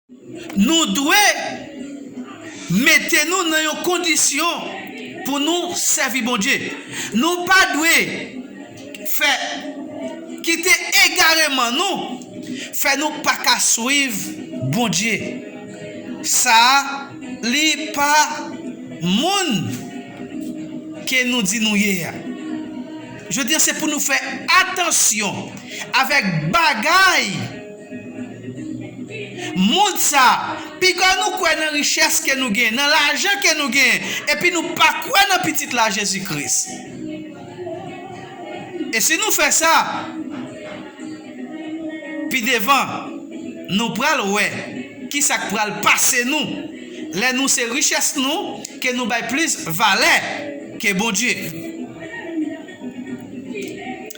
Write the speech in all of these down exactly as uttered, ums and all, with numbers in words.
Nou dwe mete nou nan yon kondisyon pou nou sèvi Bondye. Nou pa dwe fè kite egareman nou fè nou pa ka swiv Bondye. Sa a, li pa moun ke nou di nou ye a. Jodi a, se pou nou fè atansyon avèk bagay mond sa a. Piga nou kwè nan richès ke nou gen, nan lajan ke nou gen, epi nou pa kwè nan Pitit la, Jezi Kris. E si nou fè sa, pi devan, nou pral wè ki sa k pral pase nou lè nou se richès nou ke nou bay plis valè ke Bondye.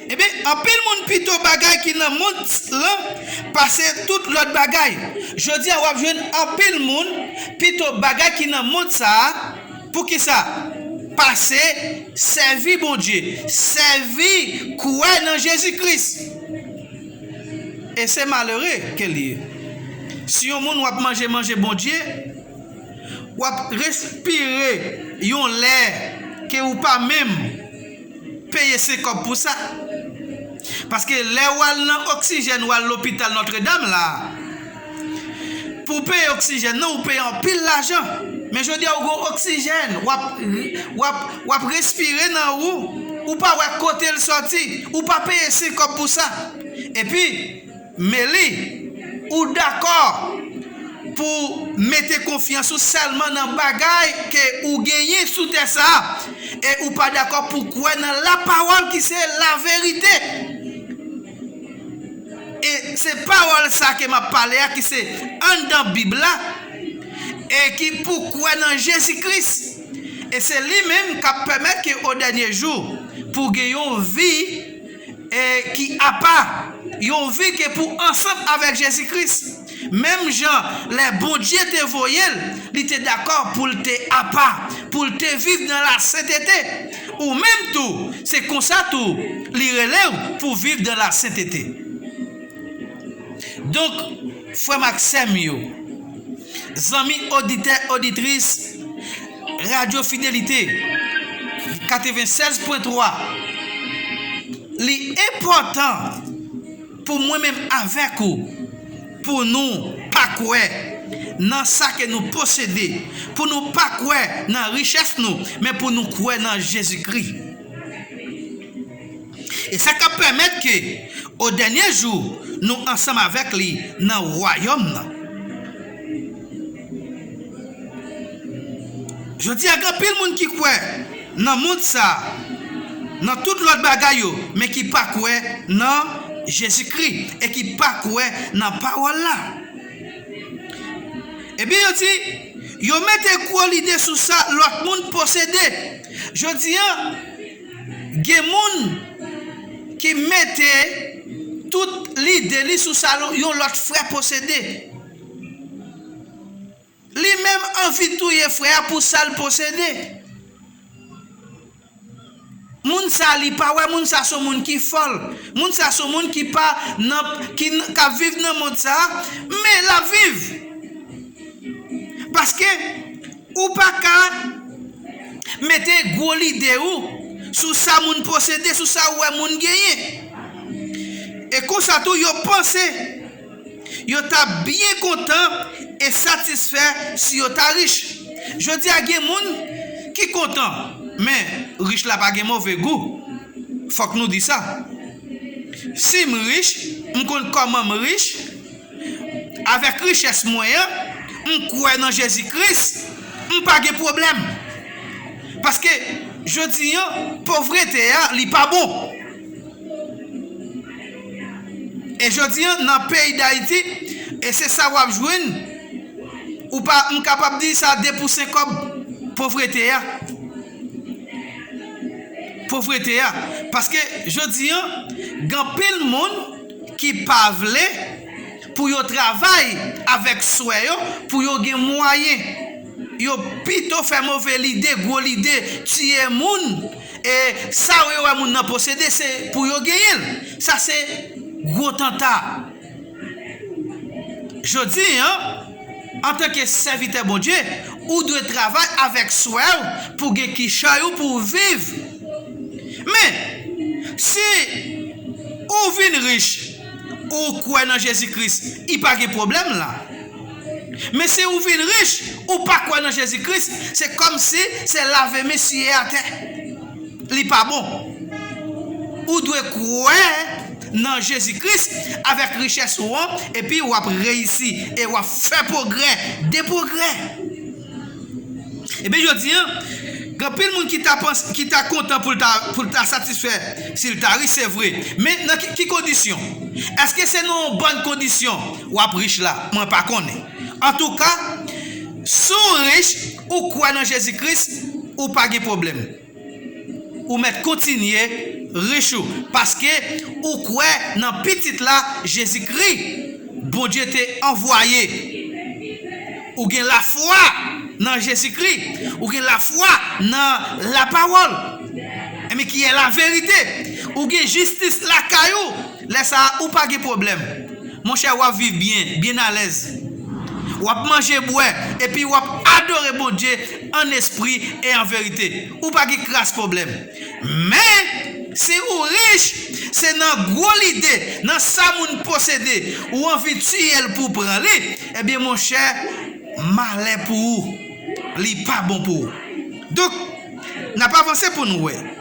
Ebyen, anpil moun pito bagay ki nan mond lan pase tout lòt bagay. Jodi a, w ap jwenn anpil moun pito bagay ki nan mond sa a, poukisa? Pase sèvi Bondye, sèvi, kwè nan Jezi Kris. E se malere ke l ye. Si yon moun w ap manje manje Bondye, w ap respire yon lè ke ou pa menm peye senk kòb pou sa. Paske lè w al nan oksijèn, w al lopital Nòtredam la, pou w peye oksijèn nan, ou peye anpil lajan. Men jodi a, ou gen oksijèn, w ap, w ap, w ap respire nan ou, ou pa wè kote l sòti, ou pa peye senk kòb pou sa. Epi, Meli, ou dakò pou mete konfyans ou sèlman nan bagay ke ou genyen sou tè sa a, e ou pa dakò pou kwè nan lapawòl ki se laverite. E se pawòl sa ke m ap pale a ki se anndan Bib la, e ki pou kwè nan Jezi Kris. E se li menm k ap pèmèt ke o dènye jou, pou gen yon vi e ki apa, yon vi ke pou ansanm avèk Jezi Kris. Menm jan lè Bondye te voye l, li te dakò pou l te apa, pou l te viv nan lasentete. Ou menm tou, se konsa tou li rele w pou viv nan lasentete. Donk, frè m ak sè m yo, zanmi oditè, oditris, Radyo Fidelite katrevennsèz pwen twa, li enpòtan pou mwen menm avèk ou, pou nou pa kwè nan sa ke nou posede, pou nou pa kwè nan richès nou, men pou nou kwè nan Jezikri. E sa k ap pèmèt ke, o dènye jou, nou ansanm avèk li nan wayòm nan. Jodi a, gen anpil moun ki kwè nan mond sa, nan tout lòt bagay yo, men ki pa kwè nan Jezikri e ki pa kwè nan pawòl la. Ebyen, yo di, yo mete gwo lide sou sa lòt moun posede. Jodi a, gen moun ki mete tout lide li sou sa yon lòt frè posede. Li menm anvi touye frè a pou sa l posede. Moun sa, li pa wè moun sa se yon moun ki fòl. Moun sa se yon moun ki pa nan, ki n-, k ap viv nan mond sa, men l ap viv. Paske ou pa ka mete gwo lide ou sou sa moun posede, sou sa ou wè moun genyen. E konsa tou, yo panse yo ta byen kontan e satisfè si yo ta rich. Jodi a, gen moun ki kontan, men rich la pa gen move gou. Fòk nou di sa. Si m rich, m konn kòman m rich, avèk richès mwen an, m kwè nan Jezi Kris, m pa gen pwoblèm. Paske, jodi a, povrete a, li pa bon. E jodi a, nan peyi Dayiti, e se sa w ap jwenn, ou pa, m kapab di sa de pou senk kòb, povrete a. Povrete a. Paske, jodi a, gen anpil moun ki pa vle pou yo travay avèk swè yo, pou yo gen mwayen. Yo pito fè move lide, gwo lide, tiye moun, e sa yo wè moun nan posede, se pou yo genyen l. Sa se gwo tanta. Jodi a, Antanke sèvitè Bondye, ou dwe travay avèk swè w pou gen kichòy ou pou w viv. Men, si ou vin rich, ou kwè nan Jezi Kris, i pa gen pwoblèm la. Men si ou vin rich, ou pa kwè nan Jezi Kris, se kòmsi se lave men siye atè. Li pa bon. Ou dwe kwè nan Jezi Kris avèk richès ou an, epi w ap reyisi e w ap fè pwogrè, de pwogrè. Ebyen, jodi a, gen anpil moun ki ta panse, ki ta kontan pou l ta, pou l ta satisfè si l ta rich, se vre. Men nan ki, ki kondisyon? Èske se nan yon bòn kondisyon w ap rich la? Mwen pa konnen. Antouka, si w rich, ou kwè nan Jezi Kris, ou pa gen pwoblèm. Ou mèt kontinye rich ou, paske ou kwè nan Pitit la, Jezikri, Bondye te anvwaye. Ou gen lafwa nan Jezikri. Ou gen lafwa nan lapawòl. Ebyen, ki est la vérité. Ou gen jistis lakay ou. Lè sa a, ou pa gen pwoblèm. Monchè, w ap viv byen, byen alèz. W ap manje, bwè, epi w ap adore Bondye an espri e an verite. Ou pa gen kras pwoblèm. Men, si ou rich, se nan gwo lide, nan sa moun posede, ou anvi tiye l pou pran li, ebyen, monchè, malè pou ou. Li pa bon pou ou. Donk, n ap avanse pou nou wè.